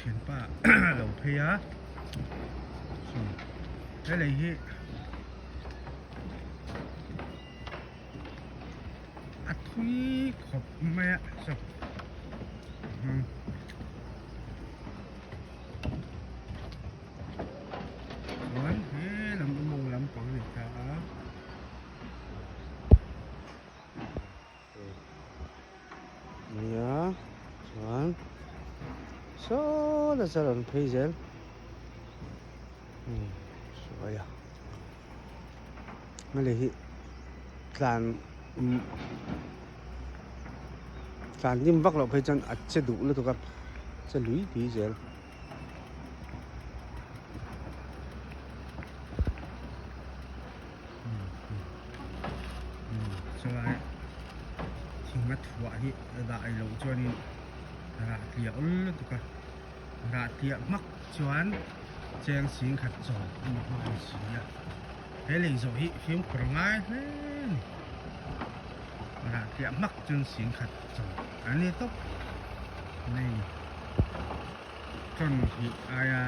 thianpa a lo phei a he lei hi a thui khawp mai a saw chuan he lam a mawng lampang a ni ta a. Nia chuan saw nasa rawn phei zel sawi a hmel hi tlan tlan dim vak loh phei chuan a che duh lutuk a che lui lui zel. Chulai thing a thuah hi a dah loh chuanin rah tliah awl lutuk a, rah tliah hmak chuan cheng sing khat chaw a ni nghal si a, he lei zawh hi fimkhur ngai hle a ni, rah tliah hmak chuan sing khat chaw a ni tawp mai a ni. Tawn hnih aia.